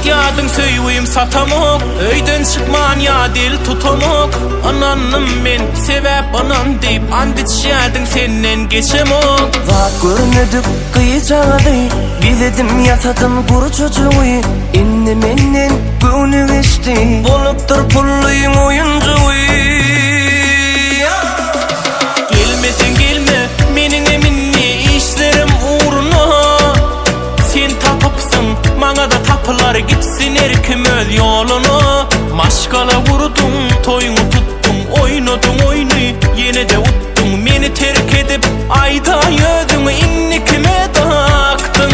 Aýtýadyň söýgim satamok Öýden çykman ýa dil tutamok Ynandym men sebäp ynan diýip Ant içýädiň senden geçemok. Zat görmedik gyzjagazy Gezedim ýasadym gurçajygy Indi menden göwni geçdi Bolupdyr pullyň oýunjygy. Gelmeseň gelme meniňem indi işlerim ugruna Sen tapypsyň maňada tapylar gitsin her kim öz ýoluna Maşgala gurduň toýuňy tutduň oýnadyň oýny ýenede utduň Meni terk edip aýdaý özüňi indi kime dakdyň.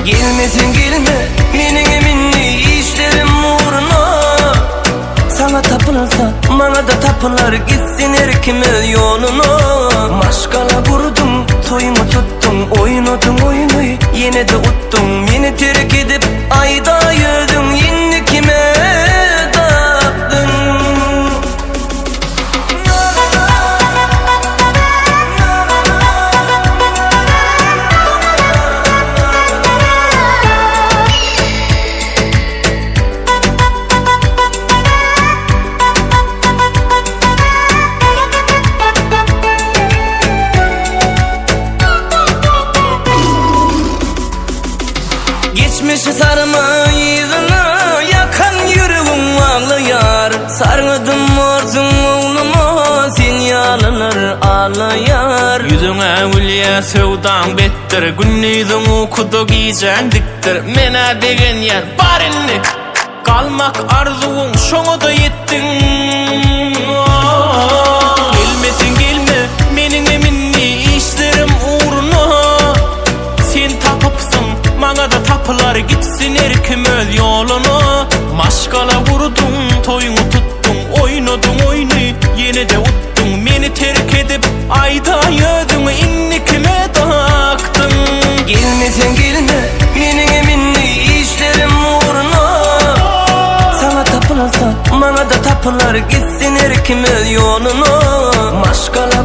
Gelmeseň gelme meniňem indi işlerim ugruna Saňa tapylsa maňada tapylar gitsin her kim öz ýoluna Maşgala gurduň toýuňy tutduň oýnadyň oýny ýenede utduň Meni terk edip aýdaý özüň indi kime dakdyň. Geçmişi sarma yzyna Ýakan ýüregiň aglaýar Sargydym borsuň ogluma Sen ýalylar alaýar. Ýüzüňe gülýä söwdaň betdir Gündiziň ukuda gijäň dikdir Menä begenýän bar indi Galmak arzuwyň şoňada ýetdiň Gelmeseň gelme meniňem indi işlerim ugruna Sen tapypsyň maňada tapylar gitsin her kim öz ýoluna Maşgala gurduň toýuňy tutduň oýnadyň oýny ýenede utduň Meni terk edip aýdaý özüňi indi kime dakdyň. Gelmeseň gelme meniňem indi işlerim ugruna Saňa tapylsa maňada tapylar gitsin her kim öz ýoluna Maşgala.